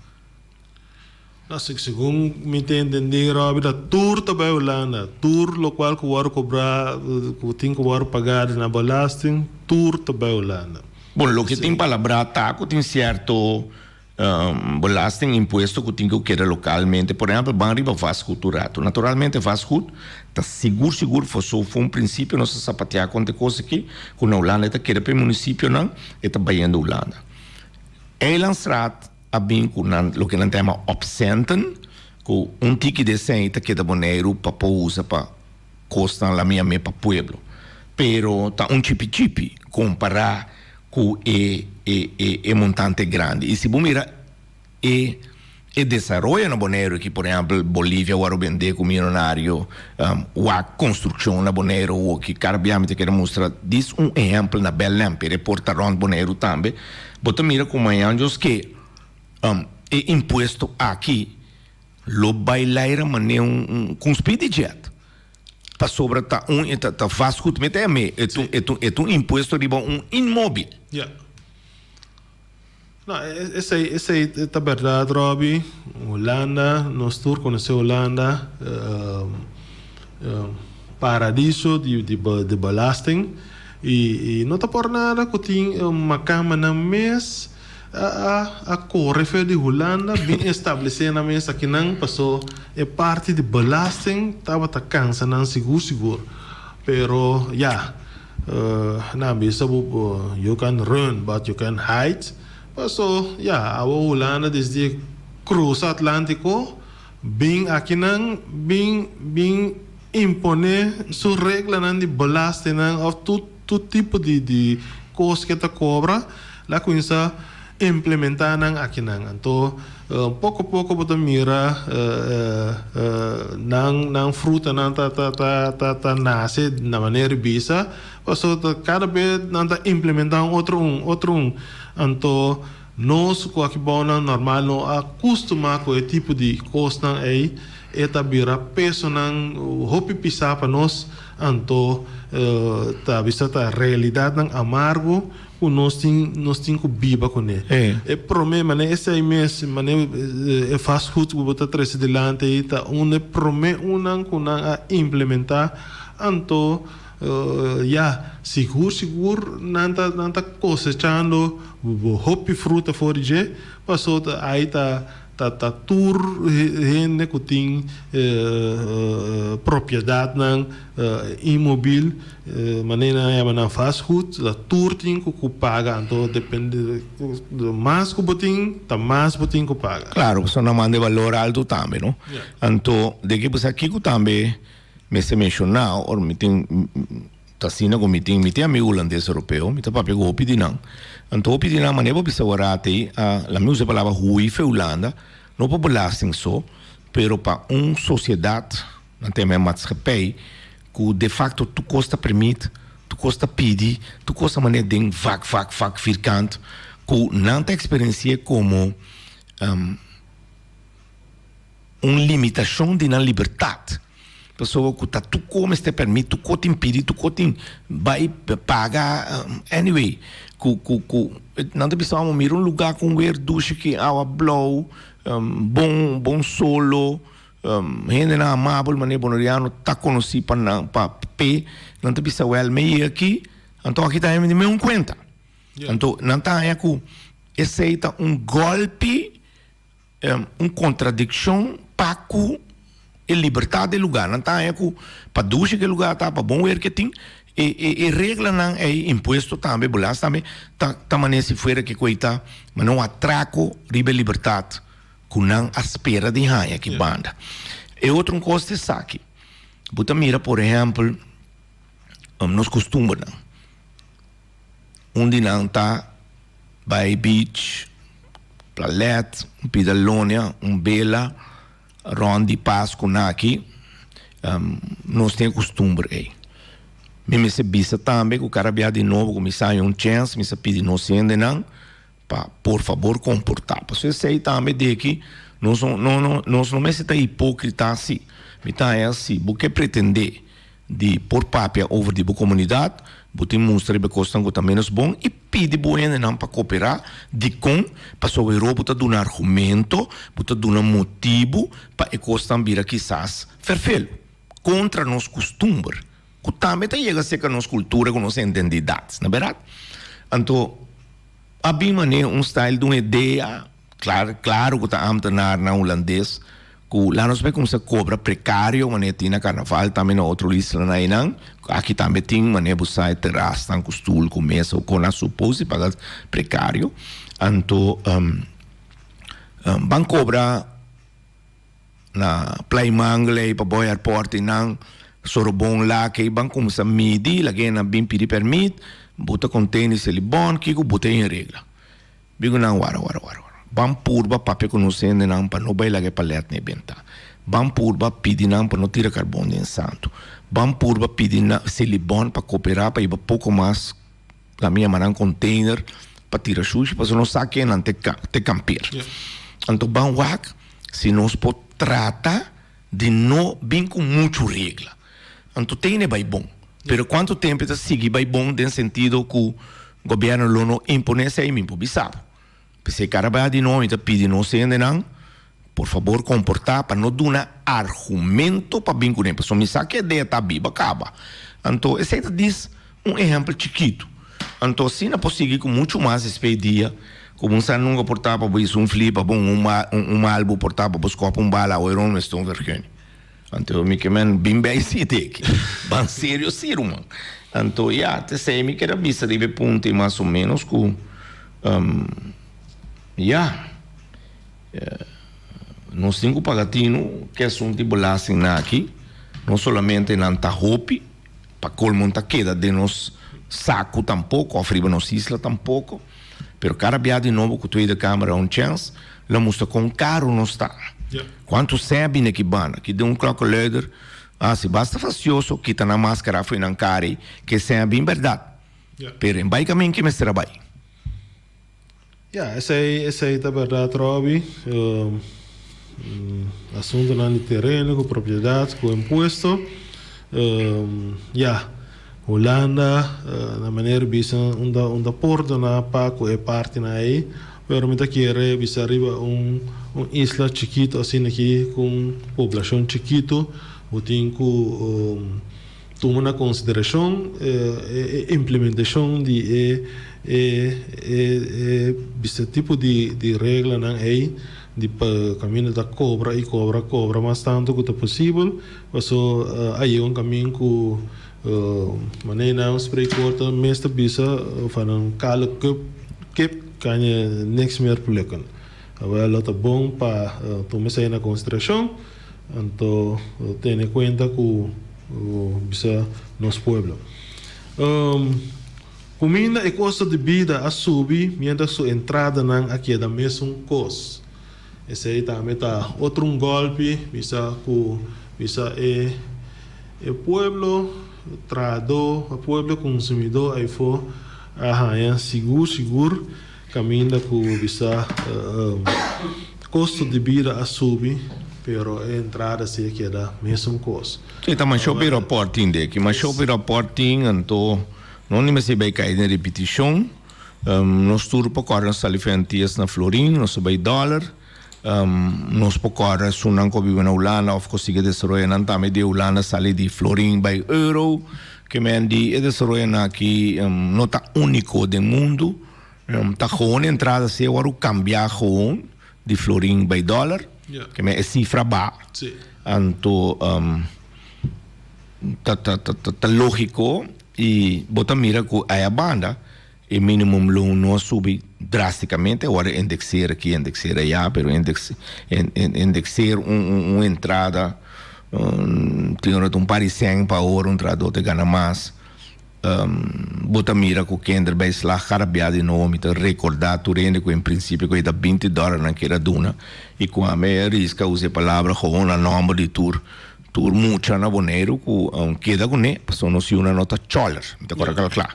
E: No, segun mi ta entendí, Robby, ta tur ta bai Hulanda. Tur lokual ku wòrdu kobrá, ku tin ku wòrdu pagá na belasting, tur ta bai Hulanda.
F: Bon, loke tin palabrá ta ku tin sierto belasting, impuesto ku tin ku keda lokalmente. Por ehèmpel, ban riba vastgoed un ratu. Naturalmente vastgoed ta sigur sigur for so for un prinsipio nos a sapateá konta e kos aki, ku na Hulanda e ta keda pa e munisipionan, e ta bayendo Hulanda. Eilandstraat a bin ku nan loke nan ta yama opcenten, ku un tiki di esei ta keda Boneiru pa por usa pa Kosnan la mia me pa pueblo, pero ta un chipi chipi kompará ku e e e e montante grandi. I si bo mira e e desaroyo na Boneiru aki, por ehèmpel Bolivia wòrdu bendé ku mionario, wak konstrukshon na Boneiru awoki, kada bia mi ta kere mustra dis un ehèmpel na Bèlèm, pero e por ta rònt Boneiru tambe, bo ta mira ku mañan Dios ke e impuesto aki Lo bai laira manera un cu un speedy jet. Pasobra ta un ta ta vastgoed mete a me e ta e ta e ta un impuesto riba un inmobil.
E: Ja. No, esei esei ta berdad Robby. Hulanda, nos tur conoce Hulanda, paradiso di di di belasting y y no ta por nada cu tin macamanan mes. A kore for di Hulanda bin establesé nan mes akinan paso e parti di belasting tabata kansa nan sigur sigur. Pero ya, nan bisa bo you can run but you can hide. Paso ya, awo Hulanda desde krusa Atlantiko bin akinan bin bin imponé su reglanan di belastingnan òf tur. Tur tipo di di kos ke ta kobra la kuminsá implementá nan akinan. Anto poko poko bo ta mira nan nan frutanan ta ta ta ta ta nase na manera di bisa pasobra ta kada bes nan ta implementá un otro un otro un. Anto nos ku aki bounan normal no a kustumá ku e tipo di kosnan ei e ta bira pesonan hopi pisá pa nos. Anto ta bisa ta realidadnan amargo ku nos tin nos tin ku biba kuné. E promé manera esei mes manera e vastgoed ku bo ta trese dilanti ei ta un e promé unnan ku nan a implementá. Anto ya sigur sigur nan ta nan ta kosechando hopi fruta for di dje pasobra ai ta Ta ta tur hende ku tin propiedatnan inmobil, manera nan yama nan vastgoed, ta tur tin ku ku paga. Anto depende mas ku bo tin, ta mas bo tin ku paga.
F: Klaro, pasobra nan manda e balor altu tambe, no? Anto den ke bisa kiko tambe mester menshoná ora mi tin. Ta asina ku mi tin, mi tin amigu hulandes europeo, mi ta papia ku hopi di nan. Anto hopi di nan, manera bo bisa waraat ei, a la mi usa e palabra hui fe Hulanda, no pa belasting so, pero pa un sosiedat, nan ta yama e maatschappij, ku de facto tur kos ta permit, tur kos ta pidi, tur kos ta manera den vak, vak, vak, vierkant, ku nan ta eksperensi'é komo un limitashon di nan libertat. Pasobra ku ta tur ko mester permit, tur ko tin pidi, tur ko tin bai paga, anyway, ku ku ku nan ta bisa amo mira un luga ku un weer dushi ki awa blou, bon bon solo, hendenan amabel manera boneriano ta konosí pa nan pa p'e, nan ta bisa wèl mi yega aki, anto aki ta hende di meun kuenta. Anto nan ta haña ku esei ta un gòlpi. Un kontradikshon pa ku e libertat di e lugá. Nan ta haña ku pa dushi ku e lugá ta, pa bon wer ku e tin, e e e reglanan ei, impuesto tambe, belasting tambe, ta ta manera si fuera ke ku ei ta manera un atrako riba e libertat. ku nan a spera di haña aki banda. E otro un kos ta esaki, bo ta mira por ehèmpel nos kustumbernan, un di nan ta bai beach, plalet, un pida lonia, un bela rònt di Pasku nan aki, nos tin e kustumber ei. Mi mester bisa tambe ku kada bia di nobo ku mi sa haña un chèns mi sa pidi nos hendenan pa por fabor komportá. Pasobra esei tambe di ki nos no no no nos no mester ta hipókrita si. Mi ta haña si bo ke pretendé di por papia over di bo komunidat, bo tin mustra riba e kosnan ku ta ménos bon i pidi bo hendenan pa koperá. Dikon? Pasobra bo ta duna argumento, bo ta duna motibu pa e kosnan bira kisas fèrfelu, kontra nos kustumber, ku tambe ta yega serka nos kultura ku nos identidat, no bèrdat? Anto. A bin manera un style di un idea, klar, klaro ku ta ambtenaarnan hulandes, ku la nos bai kumsa kobra prekario manera tin na karnaval tambe na otro islanan einan, aki tambe tin manera bo sa e terasnan ku stul ku mesa ku kon a supos di paga prekario, anto ban kobra. Na Playa Mangle ei pa Boy Airport einan Sorobon Lak ei ban kumsa midi lag'e nan bin pidi permit bo ta konteni selibon kiko bo ta en regla biku nan wara wara wara wara ban purba papia ku nos hendenan pa no bai laga e palet na e benta ban purba pidi nan pa no tira karbon den santu ban purba pidi nan selibon pa kopera pa hiba poko mas La mi yama nan container pa tira shushi pasobra nos sa ke nan te kampeer. Anto ban wak si nos por trata di no bin ku muchu regla. Anto tene bai bon. Pero kuantu tempu e ta sigui bai bon den sentido ku gobierno lo no impone esei mi por bisa bo. P'esei kada bia di nos mi ta pidi nos hendenan por fabor komportá pa no duna argumento pa bin kuné pasobra mi sa ke idea ta biba kaba. Anto esei ta dis un ehèmpel chikitu. Anto asina por sigui ku muchu mas espei dia ku bo sa nunka por ta pa bo hisa un fli pa bo un un mal bo por ta pa bo skòp un bala awe rond mester un vergunning. Anto mi ke men bin bij siti aki. Ban serio si ruman. Anto ya, t'esei mi keda bisa riba e punto ei mas o menos ku ya, nos tin ku paga tinu ke asuntu di belastingnan aki. No solamente nan ta hopi, pa kolmo ta keda den nos saku tampoko òf riba nos isla tampoko. Pero kada bia di nobo ku Tweede Kamer a un chèns, lo mustra kon karu nos ta. Kuantu sè bini aki banda, ki den un klokkeluider a hasi basta fastioso, kita nan maskara fo'i nan kara ei, ke sè bin bèrdat. Pero en bai kamin ke mester a bai.
E: Ya, esei esei ta bèrdat Robby. Asuntunan di tereno ku propiedat ku impuesto. Ya, Hulanda na manera bisa un ta un ta pordona pa ku e partinan ei, pero mi ta kere bisa riba un un isla chikitu asina aki ku un poblashon chikitu bo tin ku Tuma na konsiderashon e implementashon di e e e tipo di di reglanan ei di pa kaminda ta kobra i kobra kobra mas tantu ku ta posibel paso a yega un kamin ku manera nan spreekwoord ta mes ta bisa van een kale kip kip kan je niks meer plukken. Awel lo ta bon pa tuma esei na konsiderashon. Anto tene kuenta ku bisa nos pueblo. Kuminda e kosto di bida a subi mientras su entradanan a keda mesun kos. Esei tambe ta otro un golpi bisa ku bisa e e pueblo trahadó, e pueblo konsumidó ayfó a haña sigur sigur. Caminda cu bisa costo di bida a subi, pero e entrada si a keda mesun cos.
F: Sí, ta masha hopi rapport tin de aki. Masha hopi rapport tin, anto no ni mester bay cay den repeticion. Nos tur por corda nos sali fenties na florin, nos a bay dollar. Nos por corda esunnan cu a biba na Hulanda of cu sigui desaroya nan tambe di Hulanda sali di florin bay euro. Ke men di e desaroyonan aki no ta unico den mundo. Ta gewoon entrada si e wòrdu kambia gewoon di florin bai dòler. Ke men e sifra ba. Anto ta ta ta lógiko i bo ta mira ku aya banda. E minimumloon no a subi drásticamente, awor e indexeer aki, indexeer ayá, pero index, indexeer un un entrada tin ora ta un par di sèn pa ora un trahadó ta gana mas. Bo ta mira ku kinderbijslag karabia di nobo, mi ta rekordá tur hende ku en prinsipio ku e ta binti dòler nan kier a duna i ku ami a riska usa e palabra gewoon na nòmber di tur tur mucha na Boneiru ku keda kuné pasobra nos yunan no ta chòler, mi ta kòrda kla kla.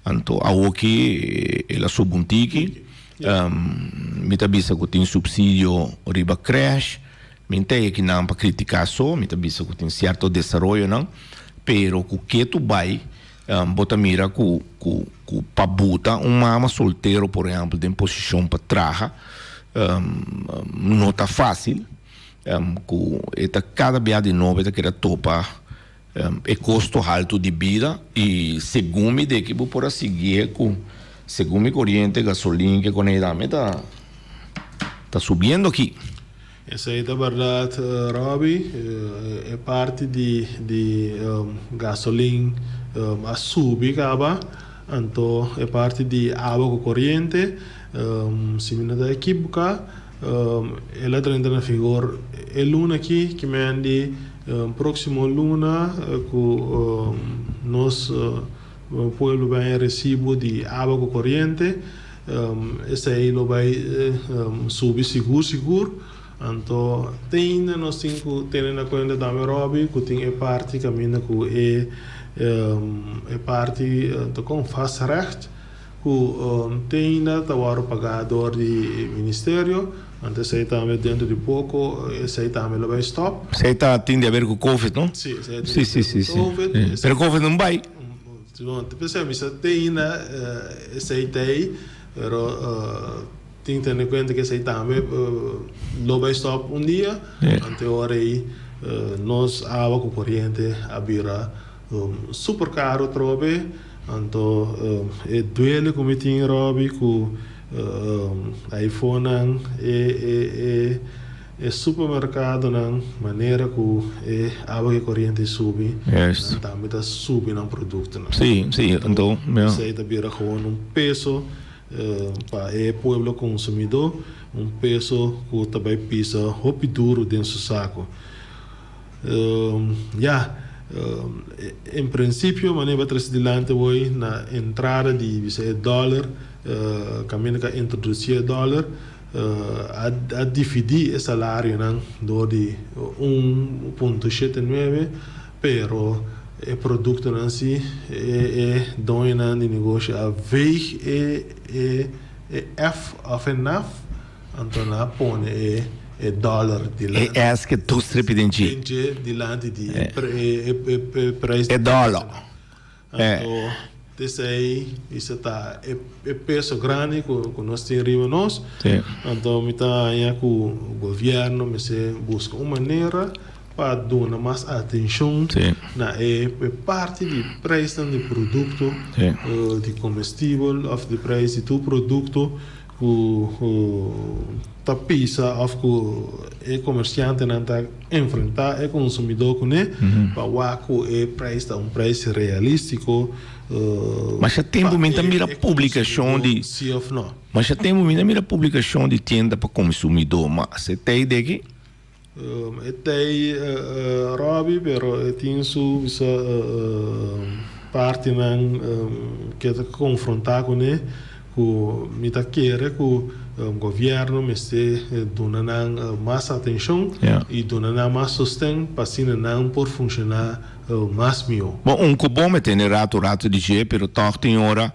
F: Anto awoki el a subi un tiki, mi ta bisa ku tin supsidio riba krèsh, mi n ta e kinan pa kritiká so, mi ta bisa ku tin sierto desaroyonan, pero ku ketu bai bo ta mira ku ku ku pa buta un mama soltero por ehèmpel den posishon pa traha no ta fásil, ku e ta kada bia di nobo e ta keda topa E kosto haltu di bida i segun mi deki bo por a siguié ku segun mi koriente gasolin ke konei tambe ta ta subiendo aki.
E: Esei ta bèrdat Robby, e parti di di gasolin a subi kaba, anto e parti di awa ku koriente si mi no ta ekiboká El a drenta na vigor e luna aki, ki men di proximo luna cu nos pueblo bay recibo di awa cu coriente, esey lo bay subi sigur sigur. Anto te ainda nos tin cu tene na cuenta tambe Robby cu tin e parti caminda cu e e parti ta con vastrecht. Ku te ainda ta wòrdu pagá dor di ministerio, anto esei tambe dentro di poko esei tambe lo bai stòp.
F: Esei ta tin di haber ku covid no?
E: Si, esei tin di haber ku covid.
F: Pero covid no bai.
E: Bon, te p'esei mi sa te ainda esei ta ei, pero tin tene kuenta ku esei tambe lo bai stòp un dia, anto e ora ei nos awa ku koriente a bira Super caro atrobe, anto e duele cu mi tin Robby cu iPhonenan e e e supermercadonan manera cu e awa cu coriente subi nan tambe ta subi nan productonan.
F: Sí, sí, anto
E: ya. Esey ta bira gewoon un peso pa e pueblo consumidor, un peso cu ta bay pisa hopi duro den su saco. Ya, en principio manera bo a trece dilanti hoy na entrada di bisa e dollar, caminda cu a introduci e dollar, a dividi e salarionan door di un punto shete nuebe, pero e productonan si e doñonan di negoshi a veeg e F of e naf. Anto nan a pone e e dollar dilanti.
F: E S ke tur stripi den dje.
E: Den dje dilanti di e e prijs.
F: E dollar.
E: Anto esei bisa ta e e peso grandi ku ku nos tin riba nos. Anto mi ta haña ku gobierno mester buska un manera pa duna mas atenshon na e parti di prijsnan di produkto di komestibel òf di prijs di tur produkto. Ku ta pisa òf ku e komersiantenan ta enfrentá e konsumidó kuné pa wak ku e preis ta un preis realístiko.
F: Masha tempu mi ta mira publikashon di.
E: Si òf nò.
F: Masha tempu mi ta mira publikashon di tienda pa konsumidó, ma se tei deki?
E: E tei Robby pero e tin su bisa partinan ke ta konfrontá kuné ku mi ta kere ku gobièrnu mester duna nan mas atenshon i duna nan mas sosten pa asina nan por funshoná mas mihó.
F: Bon, un ku bon mi tene ratu ratu di dje pero tòg tin ora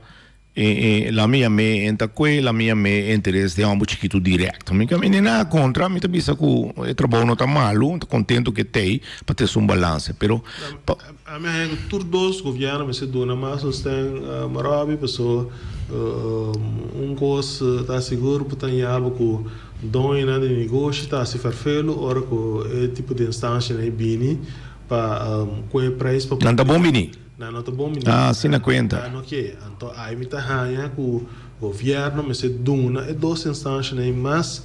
F: E la mi yam'é en ta kue, la mi yam'é interes den homber chikitu direct. Mi ka mindi nada kontra, mi ta bisa ku e trabou no ta malu, mi ta kontentu ku e t'ei pa trese un balanse, pero pa.
E: Ami a haña ku tur dos gobièrnu mester duna mas sosten Marobi, paso un kos ta sigur ku ta ñaba ku doñonan di negoshi ta hasi ferfelu ora ku e tipo di instanshanan ei bini pa kue preis pa.
F: Nan ta bon bini.
E: Nan no ta bon mi
F: Ah, asina kuenta.
E: Nan no ke. Anto ai mi ta haña ku Gobièrnu mester duna e dos instanshanan ei mas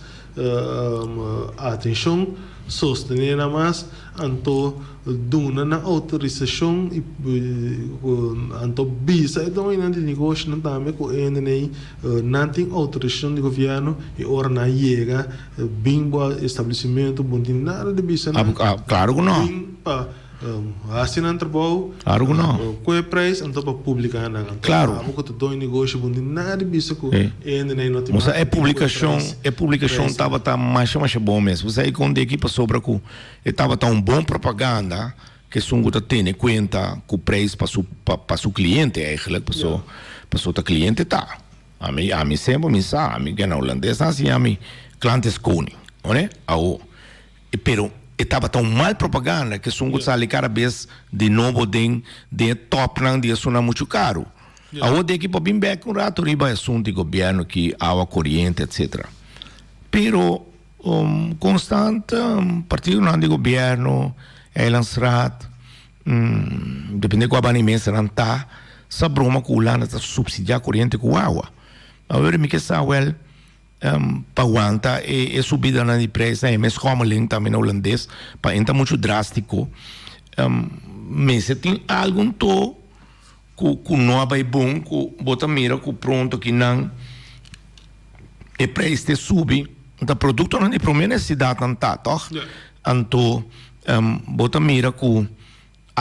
E: atenshon, sostené nan mas, anto duna nan outorisashon i anto bisa e doñonan di negoshonan tambe ku e hendenan ei nan tin outorisashon di gobièrnu i ora nan yega bin bo establesimentu bo no tin nada di bisa nan.
F: Klaro ku no.
E: Bin pa Hasi nan trabou.
F: Claro ku no.
E: Ku e prijs anto pa publica nan. Anto
F: Claro.
E: abo ku ta doño negoshi bo no tin nada di bisa ku e hende nan no tin
F: Bo sa
E: mag
F: e
E: di ku e
F: publicacion,
E: prijs.
F: e publicacion
E: Prijs.
F: tabata masha masha bon mes. Bo sa e kon deki pasobra ku e tabata un bon propaganda ku esun ku ta tene kuenta ku prijs pa su pa pa su cliente eigenlijk paso paso ta cliente ta. Ami ami semper mi sa ami ke na hulandes nan a siña mi klant is koning, oné? Awo. Pero e tabata un mal propaganda ke esun ku sali kada bes di nobo den den e topnan di esunnan muchu karu. Awor den ki por bin bek un rato riba e asuntu di gobièrnu ki awa koriente etsetera. Pero konstant partidonan di gobièrnu, Eilandsraad, depende kua banda di mesa nan ta, sa broma ku Hulanda ta supsidiá koriente ku awa. Awor mi ke sa wèl. Pa wanta e e subidanan di prijsnan e mes schommeling tambe na hulandes pa e ta muchu drástiko mester tin algun to ku ku no a bai bon ku bo ta mira ku pronto kinan e prijs te subi ta produktonan di prome nesesidatnan ta tòg anto bo ta mira ku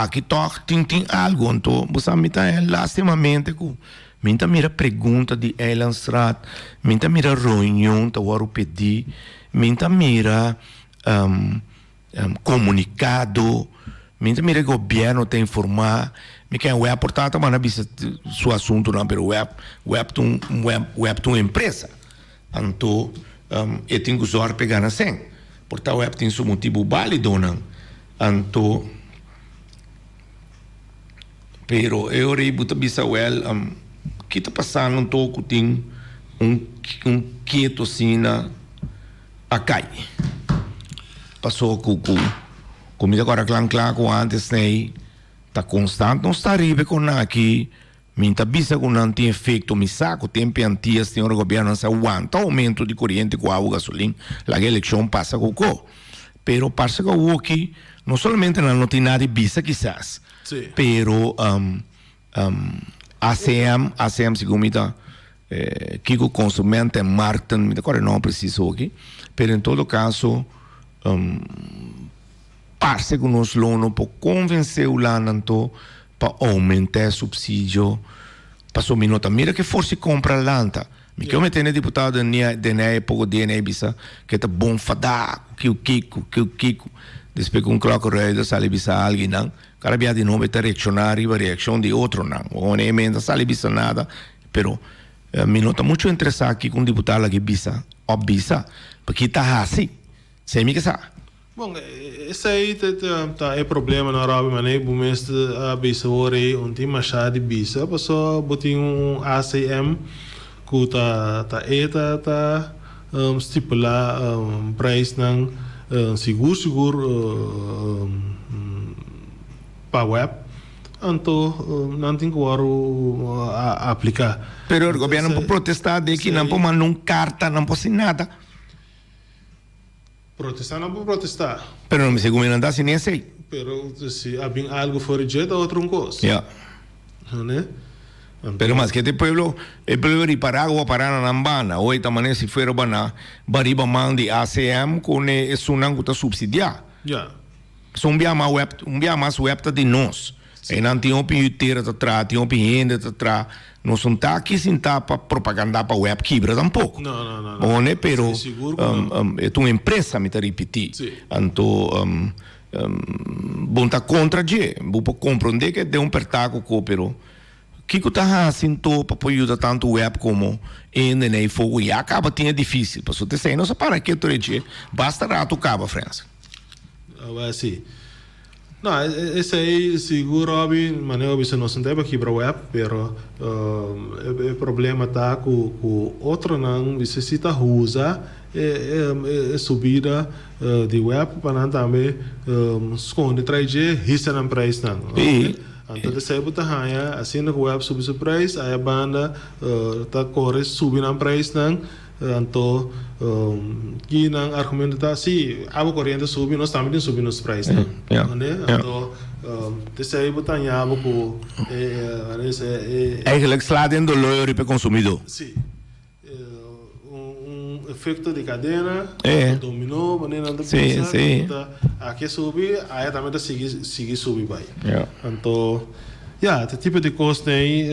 F: Aki tòg tin tin algu, anto bo sa mi ta lastimamente ku mi ta mira pregunta di Eilandsraad, mi ta mira reunion ta wòrdu pedí, mi ta mira komunikado, mi ta mira e gobièrnu ta informá, mi ken web por ta ta manda bisa su asuntunan pero web web ta un web ta un empresa, anto e tin ku zòrg pa e gana sèn, por ta web tin su motibu bálidonan. Anto, pero e ora ei bo ta bisa, Wèl, ki ta pasando anto ku tin un un keto asina a kai? Paso ku ku ku mi ta kòrda klan kla ku ántes nei ta konstant nos ta riba e konaki. Mi ta bisa ku nan tin efekto, mi sa ku tempu antias tin ora gobièrnu nan sa wanta oumento di koriente ku awa gasolin, laga elekshon pasa ku ko. Pero parse ku awoki no solamente nan no tin nada di bisa kisas, pero ACM, ACM segun mi ta kiko Consumenten Markten, mi ta kòrda e nòmber presis awoki, pero en todo kaso parse ku nos lo no por konvensé Hulanda anto pa oumentá e supsidio pasobra mi no ta mira ke forsa di kompra lanta. Mi ke mete n'e diputado den e poko dia n'e bisa ke ta bon fadá ku kiu kiku kiu kiku. Despues ku un klokkenruider sali bisa alginan, kada bia di nobo e ta reakshoná riba reakshon di otronan. Bo e men ta sali bisa nada, pero mi no ta muchu interesá kiko un diputado aki bisa òf bisa, paki'e ta hasi. Esei mi ke sa.
E: Bon, esei ta e problema no Robby, manera bo mes a bisa awor ei un tin masha di bisa paso bo tin un ACM ku ta ta e ta ta stipula prijsnan sigur sigur pa web anto nan tin ku wòrdu aplika.
F: Pero e gobierno por protesta de ki nan por manda un karta nan por hasi nada.
E: Protestá nan por protestá.
F: Pero no mester gobierno ta hasi ni esei.
E: Pero si a bin algo for di dje ta otro un kos.
F: Ya.
E: Hone?
F: Pero maske te pueblo, e pueblo ripará ku a pará na nan banda. Hoy ta manera si fuera bana bariba man di ACM ku ne esunnan ku ta supsidiá.
E: Ya.
F: Pasobra un bia mas web, un bia mas web ta di nos. Einan tin hopi yutera ta traha, tin hopi hende ta traha. Nos no ta aki sintá pa propagandá pa web kibra tampoko.
E: No, no, no, no.
F: Bo ne? Pero
E: Sí, sigur ku no.
F: e ta un empresa, mi ta ripití.
E: Sí.
F: Anto bo no ta kontra dje. Bo por komprondé ke den un pèrtá ku ko, pero kiko ta hasi anto pa por yuda tantu web komo hende na e fogo? Ya kaba tin e difísil. Pasobra esei nos a para ketu den dje basta ratu kaba, Frens.
E: Awor sí. No, esei sigur Robby, manera bo bisa nos no ta pa kibra web, pero e problema ta ku ku otronan bisa si ta usa e subida di web pa nan tambe skonde trai dje hisa nan prijsnan. Anto esei bo ta haña asina ku web subi su preis, aya banda ta kore subi nan preisnan. Anto ki nan argumento ta, si awa koriente subi nos tambe tin subi nos preisnan. Anto esei bo ta haña bo ku e.
F: Eigenlijk sla den dolor riba e konsumidó.
E: Si. Un efecto di cadena, dominó, manera nan ta bisa, ku ta aki a subi, aya tambe ta sigui sigui subi bai. Anto, ya, e tipo di kosnan ei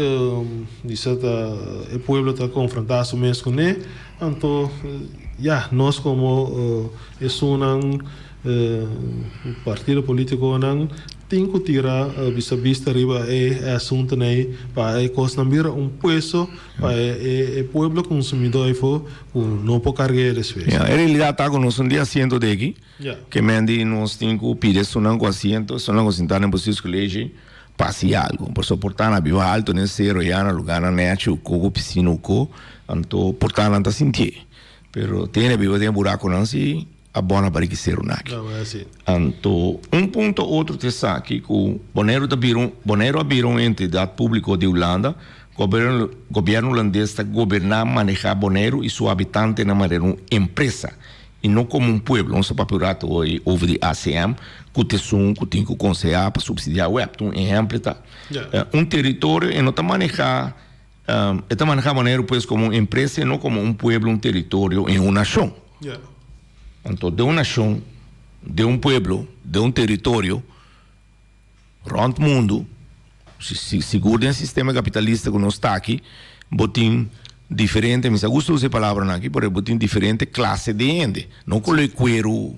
E: bisa ta e pueblo ta konfrontá su mes kuné. Anto, ya, nos komo esunnan partido politiconan tin ku tira bisa bista riba e asuntonan ei pa e kosnan bira un peso Pa e pueblo consumidor eyfo cu no por cargu'e despues.
F: Ya, e realidad ta cu nos no tin asiento de aki. Ke men di nos tin cu pidi esunnan cu asiento, esunnan cu sinta den bestuurscollege pa haci algo. Pasobra por ta na biba alto den cero ya na lugarnan nechi uko cu piscina uko, anto por ta nan ta sintié. Pero tene biba den e buraconan si. A bona pa rikisé runaki. Anto un punto otro ta esaki ku Boneiru ta bira un Boneiru a bira un entidat públiko di Hulanda. Gobièrnu gobièrnu hulandes ta goberná manehá Boneiru i su habitantenan manera un empresa i no komo un pueblo. Nos a papia un rato hoy over di ACM ku ta esun ku tin ku konsehá pa supsidiá web. Ta un ehèmpel ta un teritorio e no ta manehá e ta manehá Boneiru pues komo un empresa i no komo un pueblo un teritorio i un nashon. Anto den un nashon, den un pueblo, den un teritorio rònt mundu, sigur den sistema kapitalista ku nos ta aki, bo tin diferente, mi sa gusta usa e palabranan aki, pero bo tin diferente klase di hende, no ku lo e kueru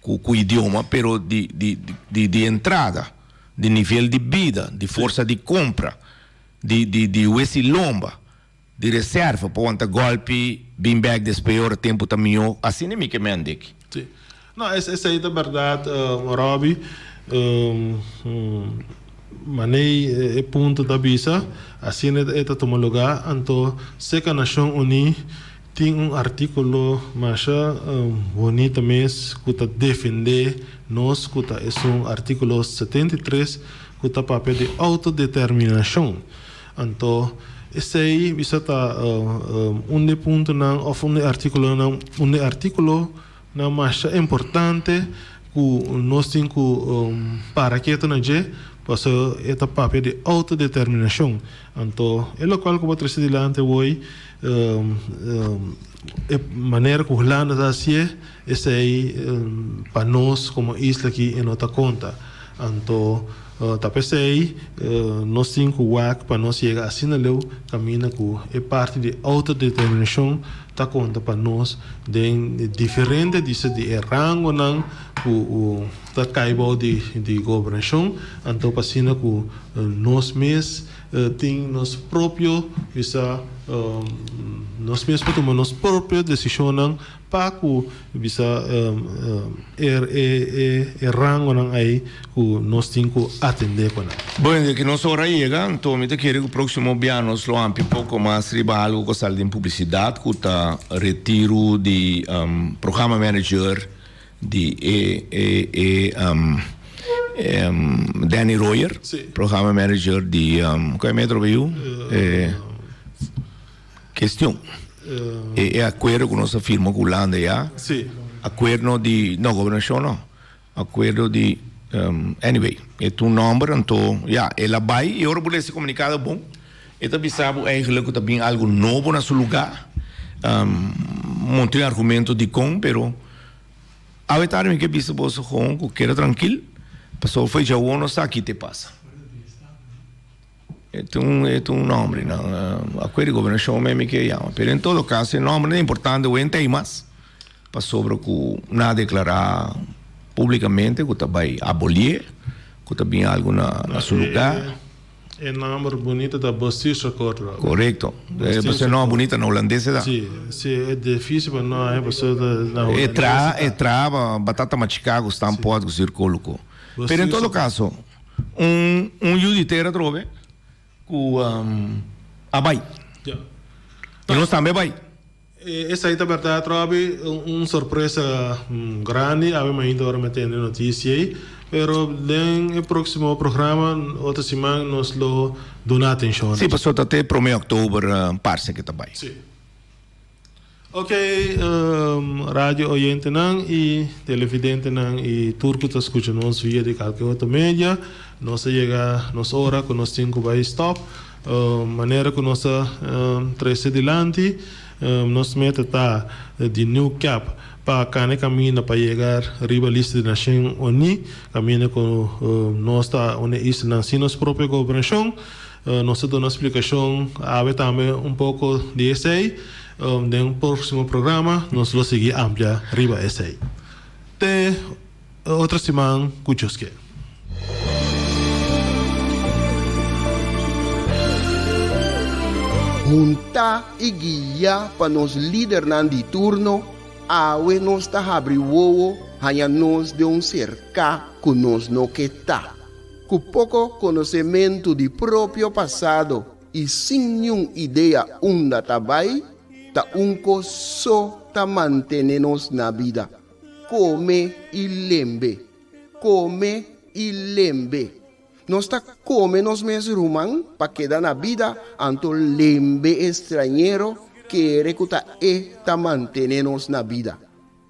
F: ku idioma, pero di di entrada, di nivel di bida, di forsa di kompra, di di wesi lomba. Di reserva pa wanta golpi bin bek despues ora tempu ta mihó asina mi ke men diki.
E: Sí. No, esei ta bèrdat Robby. Manei e punto ta bisa, asina e ta tuma lugá. Anto serka Nashon Uní tin un artíkulo masha bonito mes ku ta defendé nos ku ta esun artíkulo 73 ku ta papia di outodeterminashon. Anto esei bisa ta un di e puntonan òf un di e artíkulonan, un di e artíkulonan masha importante ku nos tin ku para ketu na dje, pasobra e ta papia di outodeterminashon. Anto e lokual ku bo a trese dilanti awor, e manera ku Hulanda ta hasié, esei pa nos komo isla aki e no ta konta. Anto ta p'esei nos tin ku wak pa nos yega asina leu kaminda ku e parti di outodeterminashon ta konta pa nos den diferente disa di e rangonan ku ta kai bou di gobernashon. Anto pa asina ku nos mes tin nos propio bisa nos mes por tuma nos propio desishonnan Pa ku bisa e rangonan ei ku nos tin ku atendé ku nan.
F: Bueno, di ki nos ora yega, anto mi ta kere ku próksimo bia nos lo ampia poko mas riba algu ku a sali den publisidat ku ta retiru di programa manager di e e Danny Royer, programa manager di kua e metro biu? Kestion. E e akuerdo ku nos a firma ku Hulanda ya.
E: Sí.
F: Akuerdo di, no, gobernashon no. Akuerdo di, anyway, e ta un nòmber, anto ya, el a bai i ora bo lesa e komunikado bon, e ta bisa bo eigentlik ku ta bin algu nobo na su lugá. Monton argumento dikon, pero awe tardi mi ke bisa boso gewoon ku keda trankil, pasobra for djawo no sa ki te pasa. E ta un e ta un nombre nan acuerdo di gobernacion me mi ke yama pero en todo caso e nombre no importante hoy en mas pasobra cu nan a declara publicamente cu ta bay abolie cu ta bin algo na na su lugar.
E: E nomber bunito ta Bestuursakkoord Rob.
F: Corecto pasobra e nomber bunito na holandes e ta.
E: Si si e dificil pa no haña pasobra na holandes
F: e ta. E traha batata machica cu stampot cu circolo pero en todo caso. Un un yu di tera atrobe ku a bai. I nos tambe a bai.
E: Esei ta bèrdat Robbie, un sorpresa grandi awe mainta ora mi a tende notisia ei, pero den e próksimo programa otro siman nos lo duna atenshon.
F: Sí, pasobra ta te promé òktober parse ke ta bai.
E: Sí. Ok, radio oyentenan i televidentenan i tur ku ta skucha nos via di kalke otro media, nos a yega nos ora ku nos tin ku bai stòp. Manera ku nos a trese dilanti, nos meta ta di New Cap pa kane kaminda pa yega riba lista di Nashon Uní, kaminda ku nos ta un e islanan sin nos propio gobernashon. Nos ta duna splikashon awe tambe un poko di esei. Den un próksimo programa nos lo sigui amplia riba esei. Te otro siman ku Dios ke.
C: Huntá i guiá pa nos lidernan di turno, awe nos ta habri wowo haña nos den un serká ku nos no ke ta. Ku poko konosementu di propio pasado i sin niun idea unda ta bai, ta un kos so ta mantene nos na bida, kome i lembe, kome i lembe. Nos ta kome nos mes ruman pa keda na bida, anto lembe e strañero kere ku ta e ta mantene nos na bida.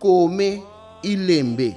C: Kome i lembe.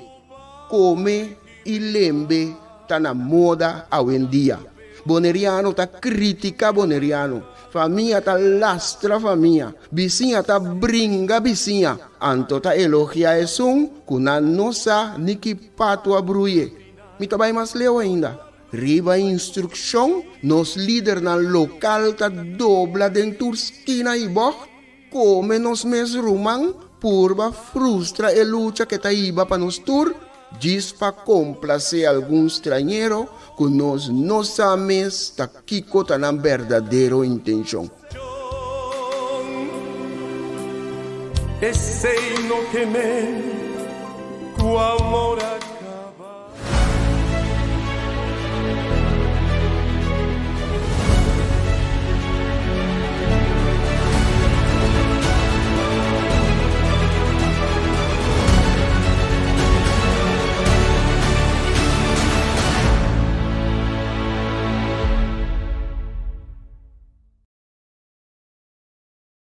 C: Kome i lembe ta na moda awendia. Boneriano ta kritika boneriano, famia ta lastra famia, bisiña ta bringa bisiña, anto ta elogia esun ku nan no sa ni ki patu a bruye. Mi ta bai mas leu ainda. Riba instrukshon, nos lidernan lokal ta dobla den tur skina i bògt Kome nos mes ruman purba frustra e lucha ke ta hiba pa nos tur, djis pa komplasé algun strañero ku nos no sa mes ta kiko ta nan berdadero intenshon.
G: Esei no ke men ku amor a.